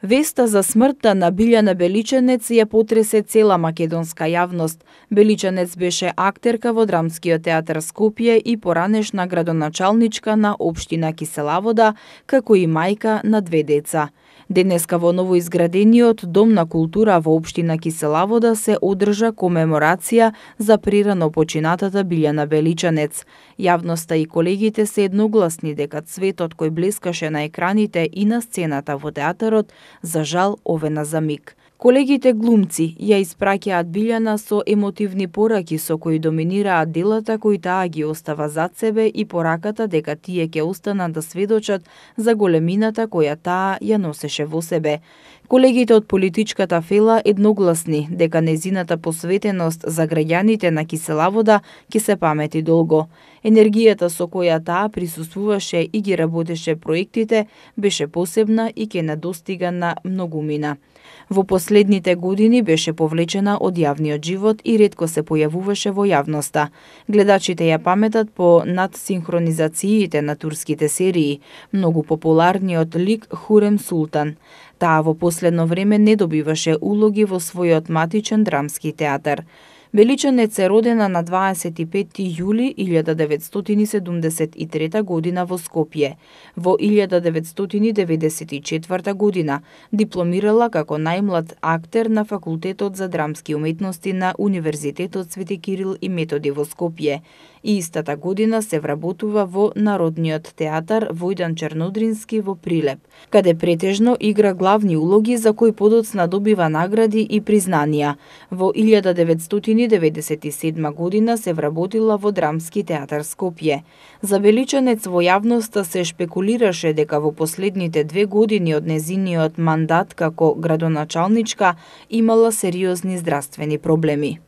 Веста за смртта на Билјана Беличанец ја потресе цела македонска јавност. Беличанец беше актерка во Драмскиот театар Скопје и поранешна градоначалничка на општина Киселавода, како и мајка на 2 деца. Денеска во новоизградениот Дом на култура во општина Киселавода се одржа комеморација за прерано починатата Билјана Беличанец. Јавноста и колегите се едногласни дека цветот кој блескаше на екраните и на сцената во театарот, за жал овена за миг. Колегите глумци ја испраќаат Билјана со емотивни пораки со кои доминираат делата кои таа ги остава зад себе и пораката дека тие ќе останат да сведочат за големината која таа ја носеше во себе. Колегите од политичката фела едногласни дека незината посветеност за граѓаните на Киселавода ќе се памети долго. Енергијата со која таа присуствуваше и ги работеше проектите беше посебна и ќе недостига на многумина. Во последните години беше повлечена од јавниот живот и ретко се појавуваше во јавноста. Гледачите ја паметат по надсинхронизациите на турските серии, многу популарниот лик Хурем Султан. Таа во последно време не добиваше улоги во својот матичен драмски театар. Беличанец е родена на 25 јули 1973 година во Скопје. Во 1994 година дипломирала како најмлад актер на Факултетот за драмски уметности на Универзитетот Свети Кирил и Методи во Скопје. И истата година се вработува во Народниот театар Војдан Чернодрински во Прилеп, каде претежно игра главни улоги за кои подоцна добива награди и признанија. Во 1997 година се вработила во Драмски театар Скопје. За Беличанец во јавноста се шпекулираше дека во последните 2 години од незиниот мандат како градоначалничка имала сериозни здравствени проблеми.